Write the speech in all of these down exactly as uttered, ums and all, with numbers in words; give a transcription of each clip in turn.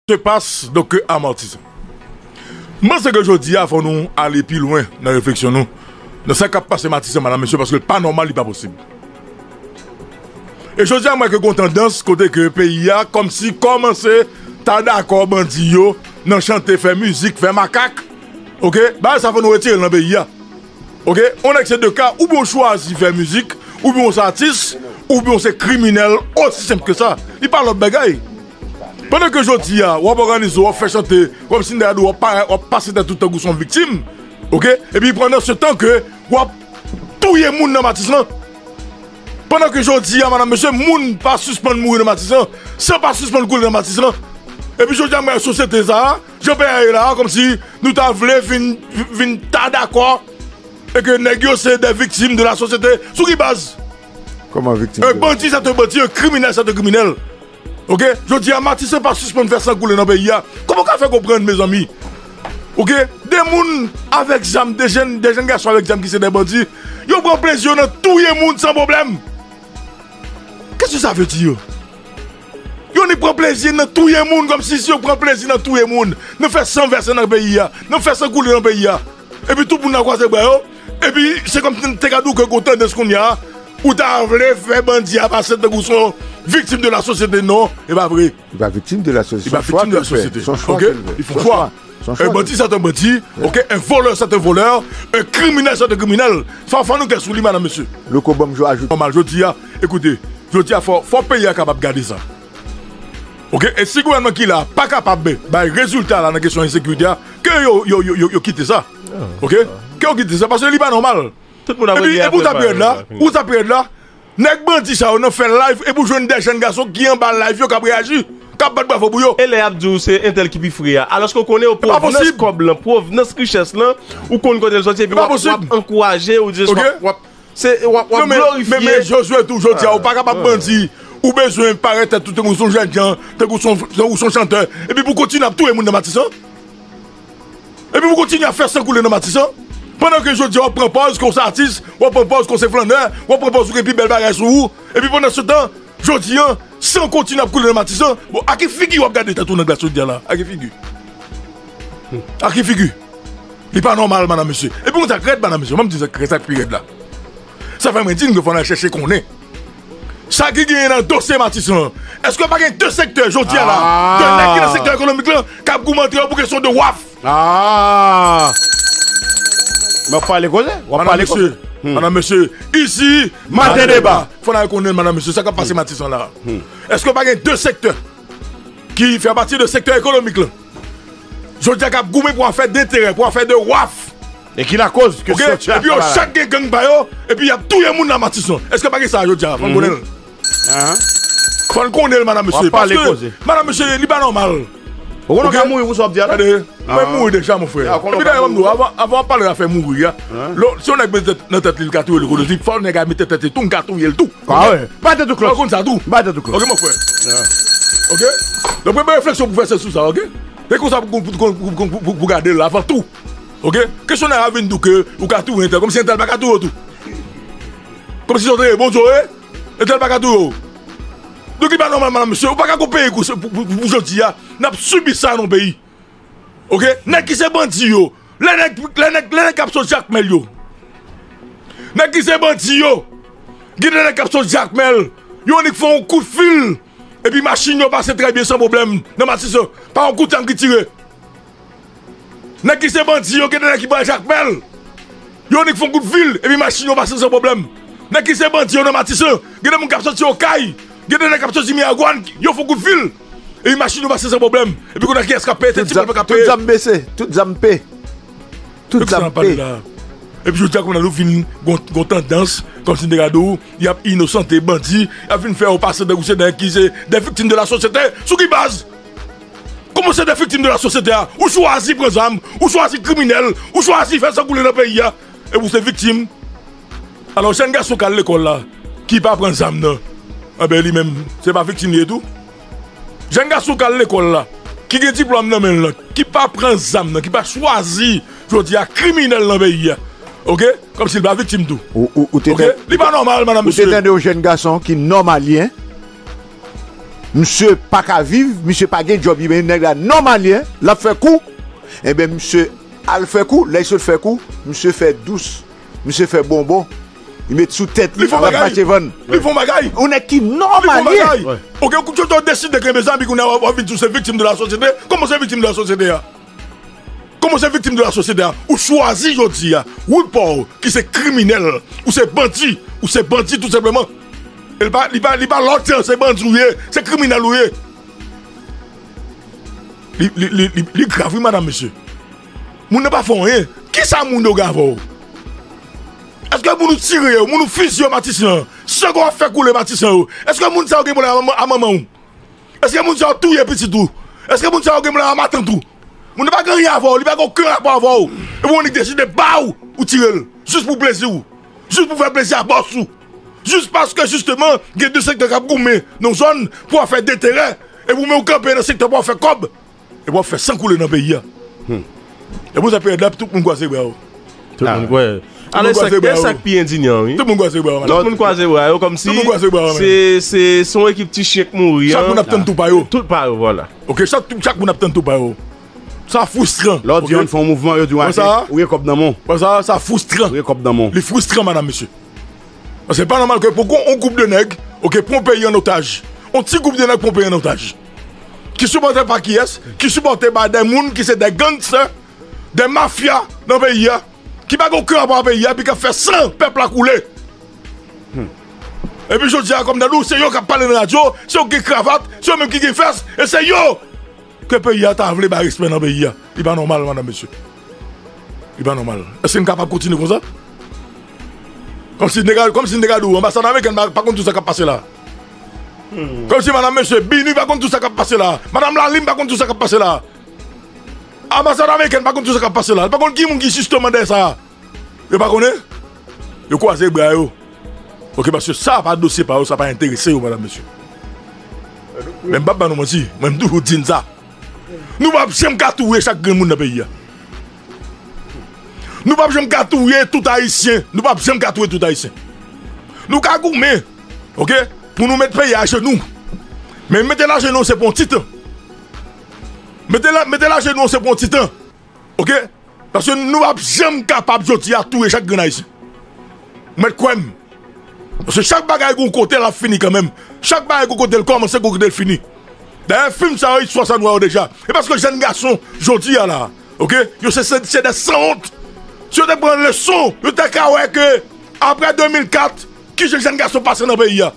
se passe donc à Martissant. M panse ke jodi a, fò nou ale pi lwen nan refleksyon nou, nan sa k ap pase Matisan, madam, mesye, paske l pa nòmal, li pa posib. E jodi a, m wè ke gon tandans kote ke peyi a kòmsi kòmanse ta dakò bandi yo nan chante, fè mizik, fè makak. Oke? Bagay sa, fò nou retire l nan peyi a. Oke? On nèg se de ka, oubyen w chwazi fè mizik, oubyen w se atis, oubyen w se kriminèl, osi senp ke sa. Li pa lòt bagay. Pandan ke jodi a, w ap òganize, w ap fè chante, w ap sindayadou, w ap pa-, w ap pase tèt ou tankou se yon viktim, oke? Epi pandan se tan ke w ap touye moun nan Matisan. Pandan ke jodi a, madam, mesye, moun pa sispann mouri nan Matisan, san pa sispann koule nan Matisan. Epi jodi a, m wè sosyete sa a, jan peyi a ye la a, kòmsi nou ta vle vin, vin ta dakò e ke nèg yo se de viktim de la sosyete. Sou ki baz? Kòman viktim? Un bandit, c'est un bandit, un criminel, c'est un criminel. Oke? Jodi a, Matisan pa sispann fè san koule nan peyi a. Kòman w ka fè konprann, mezanmi? Oke? De moun avèk zam, de jèn, de jèn gason avèk zam ki se de bandi, yo pran plezi yo nan touye moun san pwoblèm. Qu'est-ce que ça veut dire? Yo ni pran plezi nan touye moun, kòmsi si yo pran plezi nan touye moun, nan fè san vèse nan peyi a, nan fè san koule nan peyi a. Epi tout moun nan kwaze bra yo. Epi se kòmsi n te ka di w ke gon tandans kounye a, ou ta vle fè bandi a pase tankou se yon viktim de la sosyete. Non, e pa vre. Li pa viktim de la sosyete. Li pa viktim de la sosyete. Oke? Li fè yon chwa. Un bandit, c'est un bandit. Oke? Un voleur, c'est un voleur. Un criminel, c'est un criminel. Fò, fò nou klè sou li, madam, mesye. Louko, ban m ajoute. Nòmal, jodi a, ekoute, jodi a, fò, fò peyi a kapab gade sa. Oke? E si gouvènman ki la pa kapab bay rezilta la nan kesyon ensekirite a, ke yo, yo, yo, yo, yo kite sa. Oke? Ke yo kite sa, paske li pa nòmal. Tout moun ap rele apre. Epi, epi ou ta pi rèd la, ou ta pi rèd la. Nèg bandi sa yo nan fè live, epi ou jwenn de jèn gason ki anba live yo k ap reyaji, k ap bat bravo pou yo. E lè y ap di w se entèl ki pi fre a. Alòske w konnen yo pwovnans kòb lan, pwovnans richès lan, ou konn kote l sòti, epi w ap, w ap ankouraje, ou di w ap, w ap, se, w ap, w ap glorifye. Non, men, men, men Josué tou, jodi a, ou pa kapab bandi, ou bezwen parèt tèt ou tankou se yon jènjan, tankou se yon, tankou se yon chantè, epi pou kontinye ap touye moun nan Matisan. Epi pou kontinye ap fè san koule nan Matisan. Pandan ke jodi a w ap pran pòz ke w se atis, w ap pran pòz ke w se flannè, w ap pran pòz ou gen pi bèl bagay sou ou. Epi pandan se tan, jodi a, san kontinye ap koule nan Matisan. Bon, a ki figi w ap gade tèt ou nan glas jodi a la? A ki figi? A ki figi? Li pa nòmal, madam, mesye. Epi yon sa k rèd, madam, mesye. Ban m di sa k rèd, sa k pi rèd la. Sa fè mwen di n ke fò n al chèche konnen. Sa ki genyen nan dosye Matisan an? Èske pa gen de sektè jodi a la, de nèg ki nan sektè ekonomik lan k ap goumen antre yo pou kesyon de waf? Ah! M ap pale koze, w ap pale koze. Madam, mesye, isi, Maten Deba. Fò n al konnen, madam, mesye, sa k ap pase Matisan la. Èske pa gen de sektè ki fè pati de sektè ekonomik lan? Jodi a k ap goumen pou afè denterè, pou afè de waf. E ki lakoz ke sitiyasyon sa la? Epi yo chak gen gang pa yo, epi y ap touye moun nan Matisan. Èske pa gen sa jodi a? Fò n konnen l. Fò n konnen l, madam, mesye. Paske, madam, mesye, li pa nòmal. Ou konnen w ka mouri pou sa w ap di a la? Gade, mwen mouri deja, mon frè. Epi dayè, ban m di w, avan, avan w ap pale afè mouri a, lè, si yon nèg mete tèt nan tèt li, li ka touye l, kote li, fò nèg la mete tèt li tou, m ka touye l tou. Ah ouais. Bay tèt ou klòch. Ou konn sa tou. Bay tèt ou klòch. Ok, mon frè. Ok? Donk, premye refleksyon pou fè, se sou sa, ok? Se konsa pou, pou, pou gade l avan tou. Ok? Kesyon nèg la vin di w ke ou ka touye entèl, kòmsi entèl pa ka touye w tou. Kòmsi se yon trè bon djo, e? Entèl pa ka touye w. Donk, li pa nòmal, madam, mesye. Ou pa ka gon peyi pou, pou, pou, pou jodi a, n ap sibi sa nan peyi. Ok? Nèg ki se bandi yo, lè nèg, lè nèg, lè nèg k ap sot Jakmèl yo. Nèg ki se bandi yo, gen de nèg k ap sot Jakmèl, yo annik fè yon kout fil, epi machin yo pase trè byen san pwoblèm nan Matisan. Pa yon kout zam ki tire. Nèg ki se bandi yo, gen de nèg ki pran Jakmèl, yo annik fè yon kout fil, epi machin yo pase san pwoblèm. Nèg ki se bandi yo nan Matisan, gen de moun k ap soti Okay, gen de nèg k ap soti Miragwàn, yo fè yon kout fil. Epi machin yo pase san pwoblèm. Epi kounye a kiyès k ap peye? Se ti pèp la k ap peye. Tout zam bese, tout zam pe. Tout zam pe. Epi jodi a kounye a nou vin gon, gon tandans, kòmsi n te ka di w, y ap inosante bandi, y ap vin fè yo pase tankou se nèg ki se de viktim de la sosyete. Sou ki baz? Kòman se de viktim de la sosyete a? Ou chwazi pran zam, ou chwazi kriminèl, ou chwazi fè san koule nan peyi a. Epi w se viktim. Alò, jèn gason k al lekòl la, ki pa pran zam nan, anben, li menm, se pa viktim li ye tou? Jèn gason k al lekòl la, ki gen diplòm nan men l lan, ki pa pran zam nan, ki pa chwazi, jodi a, kriminèl nan peyi a, ok? Kòmsi l pa viktim tou. Ou, ou, ou te, ok? Li pa nòmal, madam, mesye. Ou te tande yon jèn gason ki nòmalyen, Misye pa ka viv, misye pa gen djòb, li men nèg la nòmalyen, l ap fè kou. Enben, misye al fè kou, lè l sot fè kou, misye fè dous, misye fè bonbon, li met sou tèt li, l ap mache vann. Li fè yon bagay. Yon nèg ki nòmalyen. Oke, kounye a w deside kenbe zam, kounye a w ap vin di w se viktim de la sosyete. Kòman w se viktim de la sosyete a? Kòman w se viktim de la sosyete a? Ou chwazi jodi a, wout pa w, ki se kriminèl, ou se bandi, ou se bandi tou senpleman. E li pa, li pa, li pa lòt, se bandi w ye, se kriminèl ou ye. Li, li, li, li, li grav, wi, madanm, mesye. Moun nan pa fè w anyen. Kisa moun yo gen avè w? Èske moun ou tire yo, moun ou fiziye yo Matisyan, san w ap fè koule Matisyan yo? Èske moun sa yo gen pwoblèm a, a manman w? Èske moun sa yo touye pitit ou? Èske moun sa yo gen pwoblèm a matant ou? Moun nan pa gen anyen avè w, li pa gen okenn rapò avè w. Epi w annik deside ba w, ou tire l. Jis pou plezi w. Jis pou fè plezi a bòs ou. Jis paske, jisteman, gen de sektè k ap goumen nan yon zòn pou w fè de enterè. Epi w menm ou kanpe nan sektè pou w fè kòb. Epi w ap fè san koule nan peyi a. Epi w sa peryòd la, tout moun kwaze bra yo. Tout moun kwaze. Alò, e sa k pi endinyan, wi. Tout moun kwaze bra yo. Tout moun kwaze bra yo, kòmsi se, se, se yon ekip ti chen k mouri an. Chak moun ap tann tou pa yo. Tout pa yo, vwala. Oke, chak, chak moun ap tann tou pa yo. Sa fristran. Lè w di yon fè yon mouvman, yo di w achte, ou gen kòb nan men w. Sa, sa fristran. Ou gen kòb nan men w. Li fristran, madanm, mesye. Paske se pa nòmal ke pou yon gwoup de nèg, oke, pran yon peyi an otaj. Yon ti gwoup de nèg pran yon peyi an otaj. Ki sipòte pa kiyès? Ki sipòte pa de moun ki se de gangstè, de mafya nan peyi a, ki pa gen okenn rapò ak peyi a, epi k ap fè san pèp la koule. Epi jodi a, kòm nan nou, se yo k ap pale nan radyo, se yo ki gen kravat, se yo menm ki gen fès, e se yo ke peyi a ta vle bay respè nan peyi a. Li pa nòmal, madanm, mesye. Li pa nòmal. Èske n kapab kontinye konsa? Kòmsi nèg a, kòmsi nèg a di w, anbasad amerikèn pa, pa konn tout sa k ap pase la. Kòmsi, madanm, mesye, BINUH pa konn tout sa k ap pase la. Madanm Lalime pa konn tout sa k ap pase la. Anbasad amerikèn pa konn tout sa k ap pase la. Li pa konn ki moun ki jisteman dèyè sa. Yo pa konnen? Yo kwaze bra yo. Oke, paske sa pa dosye pa yo, sa pa enterese yo, madanm, mesye. Men m p ap ba nou manti, mwen m toujou di n sa. Nou p ap janm ka touye chak grenn moun nan peyi a. Nou p ap janm ka touye tout Ayisyen. Nou p ap janm ka touye tout Ayisyen. Nou ka goumen, oke, pou nou met peyi a ajenou. Men mete l ajenou, se pou yon ti tan. Mete l, mete l ajenou, se pou yon ti tan. Oke? Paske nou p ap janm kapab jodi a touye chak grenn Ayisyen. Ou mèt kwè m. Paske chak bagay gon kote l ap fini kanmenm. Chak bagay gon kote l kòmanse, gon kote l fini. Dayè, fim sa yo, istwa sa nou wè yo deja. E paske jèn gason, jodi a la, oke? Yo se, se, se de sanwont. Si yo te pran leson, yo te ka wè ke apre de mil kat, kijan jèn gason pase nan peyi a.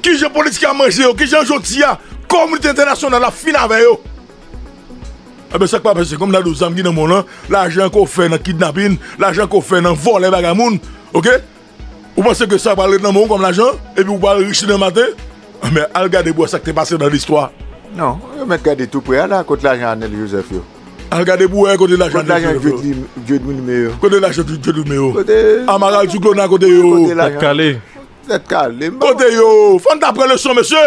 Kijan politik la manje yo, kijan jodi a, kominote entènasyonal la fin avè yo. Enben, sa k pa pase, kòm nan do zam ki nan men w lan, lajan ke w fè nan kidnapin, lajan ke w fè nan vòlè bagay moun, oke? Ou panse ke sa pral ret nan men w kòm lajan, epi w pral rich demen maten? Enben, al gade pou w wè sa k te pase nan listwa. Non, yo mèt gade tou prè a la, kot lajan Anèl Jozèf yo. Al gade pou w wè kote lajan Anèl Jozèf yo. Kote lajan Dieudonné yo? Kote lajan Dieudonné yo? Kote Amaral Djouklona, kote yo? Kote lajan? Tèt kale. Tèt kale. Kote yo? Fò n ta pran leson, mesye.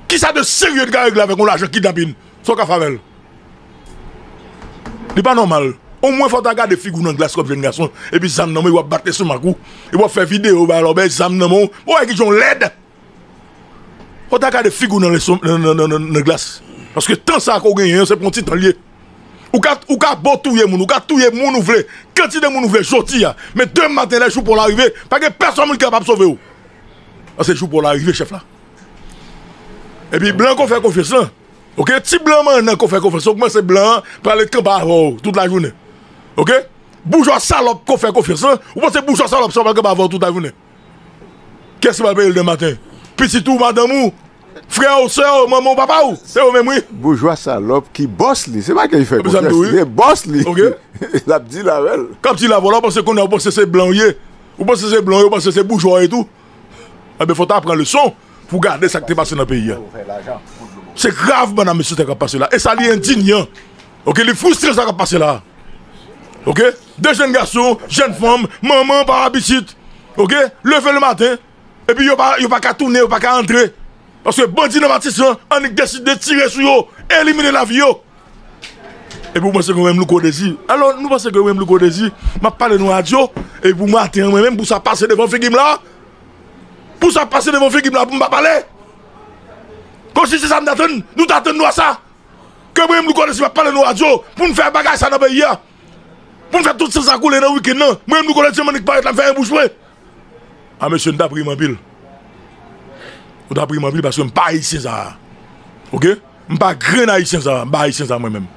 Kisa de serye n ka regle avèk yon lajan kidnapin? Sa w ka fè avè l? Li pa nòmal. Omwen fò w ta gade figi w nan glas kòm jèn gason, epi zam nan men w, w ap bat lestomak ou, epi w ap fè videyo, ba lòbèy zam nan men w. Ou wè kijan w lèd? Fò w ta gade figi w nan leson, nan, nan, nan, nan, nan glas. Paske tan sa a ke w genyen an, se pou yon ti tan l ye. Ou ka, ou ka bon touye moun, ou ka touye moun ou vle, kantite moun ou vle jodi a. Men demen maten, lè jou pa w la rive, pa gen pèsonn moun ki kapab sove w. Paske jou pa w la rive, chèf la. Epi blan ke w fè konfyans lan, oke, ti blan mannan ke w fè konfyans lan, ou panse blan an prale kanpe avè w tout lajounen? Oke? Boujwa salòp ke w fè konfyans lan, ou panse boujwa salòp sa yo pral kanpe avè w tout lajounen? Kiyès ki pral peye l demen maten? Pitit ou, madanm ou, frè w, sè w, manman w, papa w? Se yo menm, wi. Boujwa salòp ki bòs li, se pa ke li fè konfyans, se bòs li. Oke. L ap deal avè l. K ap deal avè w la, ou panse kounye a, ou panse se blan w ye? Ou panse se blan w ye, ou panse se boujwa w ye tou? Enben, fò w ta pran leson pou w gade sa k te pase nan peyi a. Se grav, madanm, mesye, sa k ap pase la. E sa, li endinyan. Oke, li fristre sa k ap pase la. Oke? De jèn gason, jèn fanm, manman, papa pitit. Oke? Leve le maten, epi yo pa, yo pa ka tounen, yo pa ka antre. Paske bandi nan Matissan annik deside tire sou yo, elimine lavi yo. Epi ou panse ke mwen menm Louko Dezi? Alò, nou panse ke mwen menm Louko Dezi, m ap pale nan radyo, epi pou maten an, mwen menm, pou sa pase devan figi m la, pou sa pase devan figi m la, pou m pa pale? Bon, si se sa n t atann, nou t atann nou a sa. Ke mwen menm Louko Dezi m ap pale nan radyo pou n fè bagay sa nan peyi a. Pou n fè tout san sa koule nan wikenn nan. Mwen menm Louko Dezi m annik parèt la m fè yon bouch mwen. A mesye, nou t ap ri m anpil. Nou t ap ri m anpil paske m pa ayisyen sa a. Oke? M pa grenn ayisyen sa a. M pa ayisyen sa a mwen menm.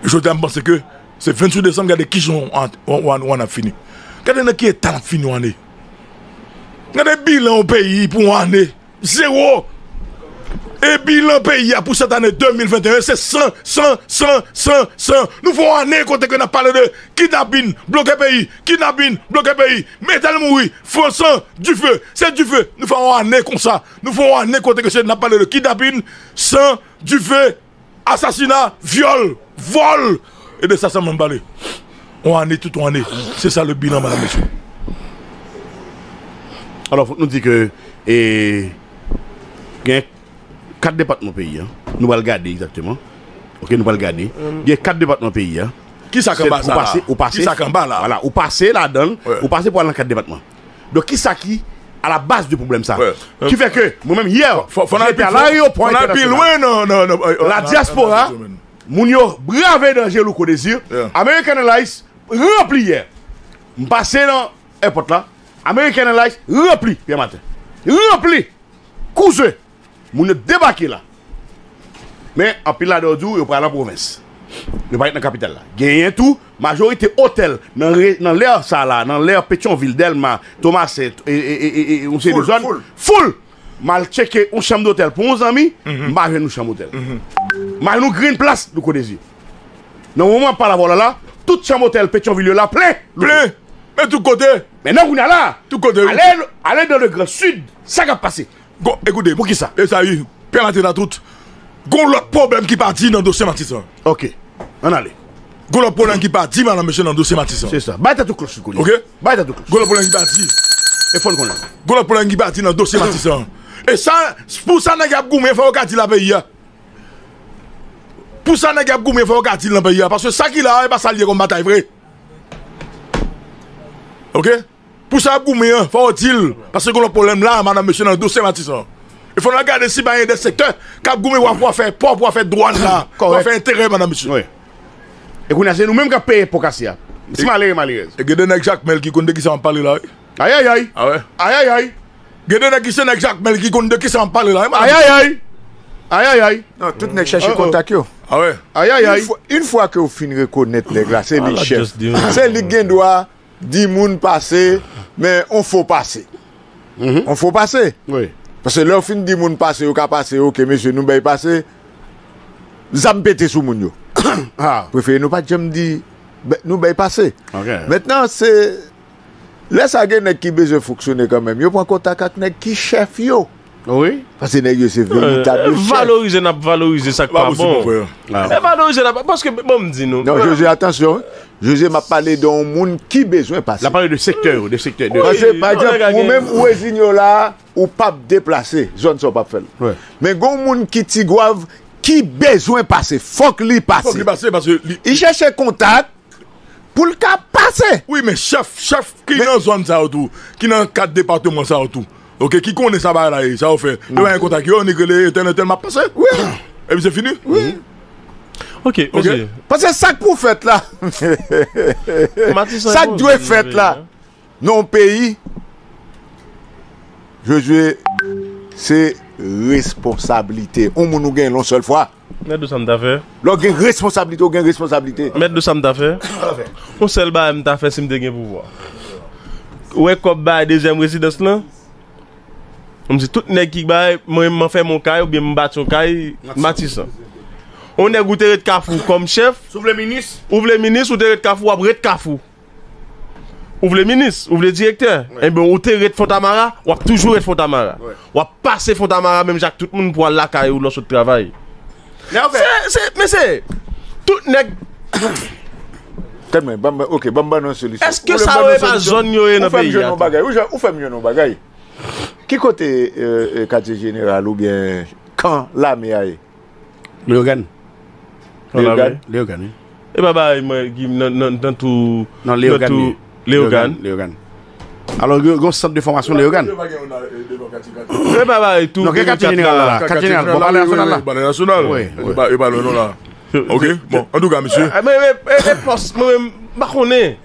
Jodi a m panse ke se venntuit desanm, gade kijan w an, w an, w an ap fini. Gade nan ki eta n ap fini yon ane. Gade bilan yon peyi pou yon ane. Zewo. E bilan peyi a pou sèt ane de mil venteyen se san, san, san, san, san. Nou fè yon ane kote ke n ap pale de kidnapin, bloke peyi, kidnapin, bloke peyi, men tèl mouri, fon san, dife, se dife. Nou fè yon ane konsa. Nou fè yon ane kote ke se n ap pale de kidnapin, san, dife, asasina, vyòl, vòl. E de sa sèlman m pale. On ane, tout on ane. Se sa le bilan, madam, mesye. Alò, fòk nou di ke, e, gen kat depatman peyi a. Nou pral gade egzakteman. Oke, nou pral gade. Gen kat depatman peyi a. Kisa k anba sa la? Ou pase, ou pase, kisa k anba la? Vwala, ou pase ladan l, ou pase pou al nan kat depatman. Donk, kisa ki a la baz de pwoblèm sa? Ki fè ke, mwen menm, yè, fò, fò n al pi, fò n al pi lwen nan, nan, nan, euh, la dyaspora, moun yo brave danje Louko Dezi, American Airlines ranpli yè. M pase nan èpòt la, American Airlines ranpli, Pierre Martin. Ranpli! Kouzen! Moun yo debake la. Men, anpil ladan yo di w yo pral nan pwovens. Yo pa ret nan kapital la. Genyen tou, majorite otèl nan re-, nan lè sa la, nan lè Petyonvil, Dèlma, Tomasen, e, e, yon seri de zòn, foul. M al tcheke yon chanm dotèl pou yon zanmi, m pa jwenn yon chanm otèl. Imajine w grenn plas Louko Dezi. Nan moman m ap pale avè w la la, tout chanm otèl Petyonvil yo la plen. Plen. Men tout kote. Men nan kounye a la, tout kote, wi. Ale, ale nan le Gran Sid, sa k ap pase? Gon, ekoute, poukisa? E sa, wi, pèmèt la tout. Gon lòt pwoblèm ki pa di nan dosye Matisan. Oke. Ann ale. Gon lòt pwoblèm ki pa di, madam, mesye, nan dosye Matisan. Se sa. Bay tèt ou klòch, Louko Dezi. Oke? Bay tèt ou klòch. Gon lòt pwoblèm ki pa di. E fò n konnen. Gon lòt pwoblèm ki pa di nan dosye Matisan. E sa, pou sa nèg y ap goumen, fò yo ka di la peyi a. Pou sa nèg y ap goumen, fò yo ka di l nan peyi a. Paske sa ki la a, e pa sa l ye kòm batay vre. Oke? Pou sa y ap goumen an, fò yo di l. Paske gen yon pwoblèm la, madam, mesye, nan dosye Matisan. E fò n al gade si pa gen de sektè k ap goumen pou w ap fè pò, pou w ap fè dwàn la, pou w ap fè enterè, madam, mesye. Wi. E kounye a, se nou menm k ap peye pò kase a. Ti malere, malerèz. E gen de nèg Jakmèl ki konn de kisa m ap pale la, wi. Ayayay. A wè. Ayayay. Gen de nèg ki se nèg Jakmèl ki konn de kisa m ap pale la, wi, madam. Ayayay. Ayayay. Non, tout nèg chèche kontak yo. A wè. Ayayay. Yon fwa, yon fwa ke w fin rekonèt nèg la, se li chèf. Se li k gen dwa di moun pase, men on fo pase. On fo pase. Wi. Paske lè w fin di moun pase, yo ka pase, oke, mesye, nou bay pase. Zam pete sou moun yo. Prefere nou pa t janm di, nou bay pase. Mentnan, se lè sa gen nèg ki bezwen fonksyone kanmenm, yo pran kontak ak nèg ki chèf yo. Wi. Paske nèg yo se veritab chèf. Valorize n ap valorize sa k pa bon. E valorize n ap, paske, bon, m di nou. Non, Jose, atansyon. Jose, m ap pale de yon moun ki bezwen pase. L ap pale de sektè yo, de sektè, de... Paske, pa egzanp, ou menm, ou Ezinyo la, ou p ap deplase, zòn sa w p ap fè l. Men gen yon moun ki Tigwav ki bezwen pase, fòk li pase. Fòk li pase, paske li... Li chèche kontak, pou l ka pase. Wi, men chèf, chèf ki nan zòn sa yo tou, ki nan kat depatman sa yo tou, oke, ki konnen sa bagay la ye, sa yo fè. Yo pa gen kontak yo, annik rele entèl, entèl, m ap pase. Wi. Epi se fini. Wi. Oke, oke. Paske sa k pou fèt la, sa k dwe fèt la, nan yon peyi, Jozye, se responsablite. Yon moun ou gen l yon sèl fwa. Mèt Dou, sa m ta fè? Lè w gen responsablite, ou gen responsablite. Mèt Dou, sa m ta fè? Yon sèl bagay m ta fè si m te gen pouvwa. Ou wè kòb bay dezyèm rezidans lan? M di tout nèg ki bay, mwen, m fè m yon kay oubyen m bati yon kay Matisan. Yon nèg ou te ret Kafou kòm chèf. Si w vle minis. Ou vle minis, ou te ret Kafou, w ap ret Kafou. Ou vle minis, ou vle direktè. Ebyen, ou te ret Fontamara, w ap toujou ret Fontamara. W ap pase Fontamara menm jan ak tout moun pou al lakay ou lè w sot travay. Se, se, men se, tout nèg... Tèlman, ban m, ok, ban m ban nou yon solisyon. Èske sa yo e pa zòn yo ye nan peyi a tou? Ou fè m jwenn yon bagay. Ou fè m jwenn yon bagay. Ki kote, euh, euh, katye jeneral oubyen kan lame a ye? Leyogàn. Leyogàn. Leyogàn, wi. E pa bagay mwen ki nan, nan, nan tou, nan Leyogàn, wi. Leyogàn. Leyogàn. Alò, gen gen yon sant de fòmasyon Leyogàn. Yo pa gen yon nan, eh, devan katye, katye. Yo pa bay tou. Non, gen katye jeneral la. Katye jeneral, bon, palè nasyonal la. Palè nasyonal. Wi, wi. Yo pa, yo pa lwen non la. Ok, bon, antouka, mesye. Eh, men, men, men, men, pòs, mwen menm, m pa konnen.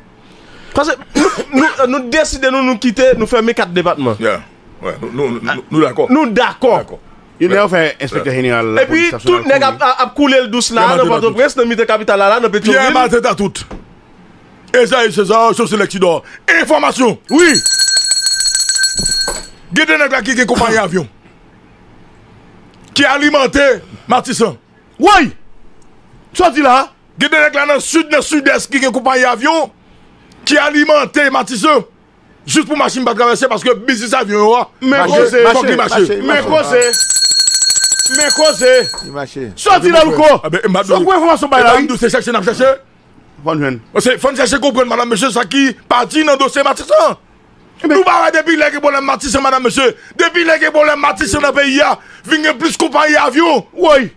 Paske nou, nou, nou deside, nou, nou kite, nou fèmen kat depatman. Yeah. Wi, nou, nou, nou, nou dakò. Nou dakò. Dakò. Yo lè yo fè enspektè jeneral la. Epi, tout nèg ap, ap, ap koule l dous la, nan Pòtoprens, nan mitan kapital la, la, nan Petyonvil. Pierre Martin Tatout. Esaïe César, José Lexidor. Enfòmasyon. Wi. Gen de nèg la ki gen konpayi avyon. Ki alimante Matisan. Woy! Sa w di la? Gen de nèg la nan sid, nan sidès ki gen konpayi avyon. Ki alimante Matisan. Jis pou machin pa travèse paske biznis avyon yo a. Men koze. Fòk li mache. Men koze. Men koze. Li mache. Sa w di la, Louko? Sa w pran enfòmasyon bay la, wi? Se chèche n ap chèche. Fò n jwenn. Se, fò n chèche konprann, madanm, mesye, sa ki pati nan dosye Matisan. Nou pa wè depi lè gen pwoblèm Matisan, madanm, mesye. Depi lè gen pwoblèm Matisan nan peyi a, vin gen plis konpayi avyon. Woy.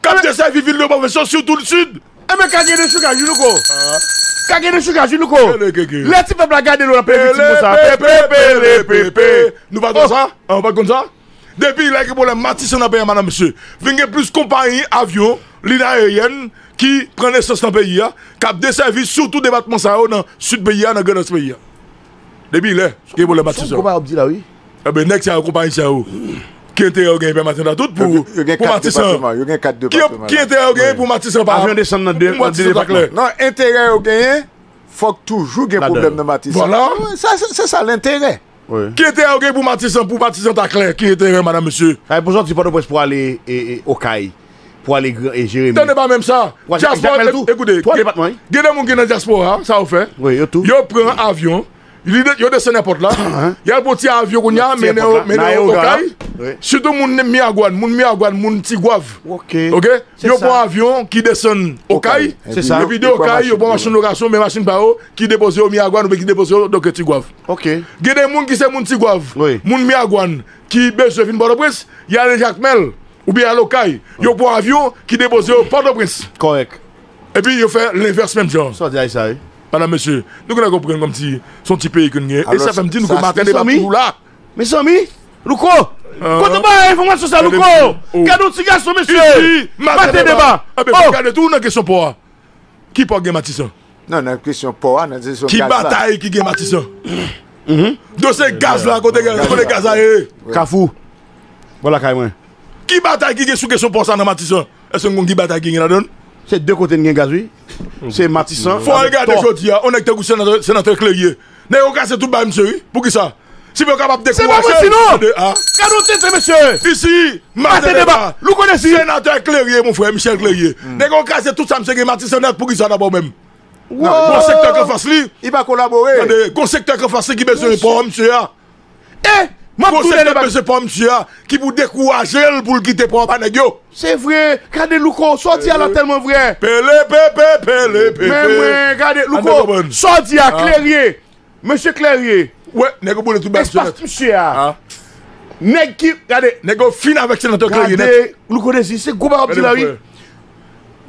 K ap desèvi vil de pwofesyon, sitou sid. Enben, ka gen dechokaj, wi, Louko. Ka gen dechokaj, wi, Louko. Lè ti pèp la gade nou, l ap peye viktim konsa. Pepe, pepe, pepe. Nou pa konn sa? An, nou pa konn sa? Depi lè gen pwoblèm Matisan nan peyi a, madanm, mesye, vin gen plis konpayi avyon, liy ayeryèn, ki pran nesans nan peyi a, k ap desèvi sitou depatman sa yo nan sid peyi a, nan Grandans peyi a. Depi lè gen pwoblèm Matisan. Sa w ap di la, wi. Enben, nèg sa yo, konpayi sa yo, ki enterè yo genyen pèmaten nan tout pou, pou Matisan? Yo gen kat depatman, yo gen kat depatman la. Ki enterè yo genyen pou Matisan pa, avyon desann nan de, pou nan de Matisan ta depatman klè? Non, enterè yo genyen, fòk toujou gen pwoblèm nan Matisan. Vwala. Sa, se, se sa lenterè. Wi. Ki enterè yo gen pou Matisan, pou Matisan ta klè? Ki enterè, madanm, mesye? Ay, pou sòti Pòtoprens pou ale, e, e, Okay, pou ale Gran, e, Jeremi. Tande pa menm sa. Dyaspora, ekoute, twa depatman, wi. Gen de moun ki nan dyaspora, sa yo fè? Wi, yo tou. Yo pran avyon, li de-, yo desann èpòt la. Y al pran ti avyon kounye a, mennen yo, mennen yo Okay. Sitou moun Miragwàn, moun Miragwàn, moun Tigwav. Ok. Yo pran avyon ki desann Okay. Se sa. Epi de Okay, yo pran machin lokasyon, men machin pa yo, ki depoze yo Miragwàn oubyen ki depoze yo, donk, Tigwav. Ok. Gen de moun ki se moun Tigwav, moun Miragwàn, ki bezwen vin Pòtoprens, y ale Jakmèl, oubyen y ale Okay. Yo pran avyon ki depoze yo Pòtoprens. Kòrèk. Epi yo fè lenvès menm jan. Sa w di a sa, wi. Madanm, mesye, nou konn konprann kòmsi se yon ti peyi ke n gen. E sa fè m di nou ke maten deba toujou la. Mezanmi, Louko, kote w bay enfòmasyon sa, Louko? Gade yon ti gason, mesye. Maten deba. Enben, fò gade tou nan kesyon pò a. Ki pò gen Matisan? Non, nan kesyon pò a, nan kesyon gaz la. Ki batay ki gen Matisan? Dosye gaz la, kote, kote gaz la ye? Kafou. Bò lakay mwen. Ki batay ki gen sou kesyon pò sa nan Matisan? Èske n konn ki batay ki gen ladan l? Se de kote n gen gaz, wi. Se Matisan. Fò al gade jodi a, yon nèg tankou senatè, senatè Clérier. Nèg yo kraze tout bagay misye, wi. Poukisa? Si yo kapab dekouraje. Se pa manti, non. Gade yon tenten, mesye. Isi, maten deba. Louko Désir. Senatè Clérier, mon frè, Michel Clérier. Nèg yo kraze tout sa misye gen Matisan nèt, poukisa dabò menm? Gon sektè k anfas li. Li pa kolabore. Tande, gon sektè k anfas li ki bezwen pò misye a. E, m ap tounen debat. Gon sektè k bezwen pò misye a, ki pou dekouraje l pou l kite pò a pa nèg yo. Se vre, gade Louko, sa w di a la tèlman vrè. Pele pepe, pele pepe. Men mwen, gade Louko, sa w di a, Clérier. Mesye Clérier. Wè, nèg yo boule tout bagay sou nèt. Espas misye a. Nèg ki, gade. Nèg yo fin avèk senatè Clérier nèt. Gade, Louko Désir, se gwo bagay w ap di la, wi.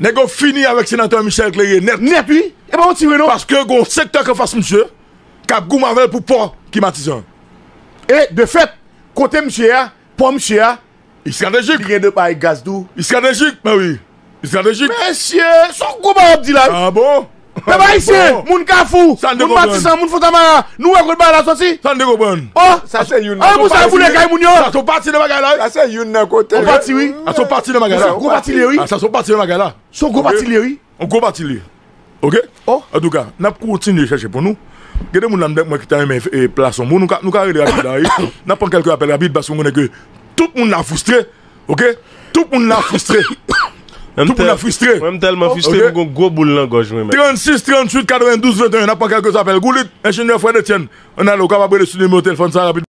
Nèg yo fini avèk senatè Michel Clérier nèt. Nèt, wi. E pa manti vre, non. Paske gon sektè k anfas misye k ap goumen avè l pou pò ki Matisan. E, de fèt, kote misye a, pò misye a, estratejik. Li gen de bay gaz tou. Estratejik, men wi. Estratejik. Mesye, se yon gwo bagay w ap di la, wi. Ah bon? Pèp ayisyen, moun Kafou, moun Matisan, moun Fontamara, nou wè kote bagay la soti? Sa n te konprann. Oh! Sa se youn nan. An pou sa boule kay moun yo. Sa se yon pati nan bagay la, wi. Sa se youn nan kote. Yon pati, wi. Sa se yon pati nan bagay la. Gwo pati li ye, wi. Ah, sa se yon pati nan bagay la. Se yon gwo pati li ye, wi. Yon gwo pati li ye. Ok? Oh. Antouka, n ap kontinye chèche pou nou. Gen de moun la m dèk mwen ki ta renmen, eh, plas yon moun. Nou ka, nou ka rele rapid la, wi. N ap pran kèlke apèl rapid paske m konnen ke tout moun la fristre. Ok? Tout moun la fristre. Tout moun la fristre. Mwen, m tèlman fristre, m gon gwo boul nan gòj mwen, men. Trannsis, trannwit, katrevendouz, venteyen. N ap pran kèlke apèl. Goulit, enjenyè Fred Etienne. Ann ale, ou kapab rele sou nimewo telefòn sa rapid.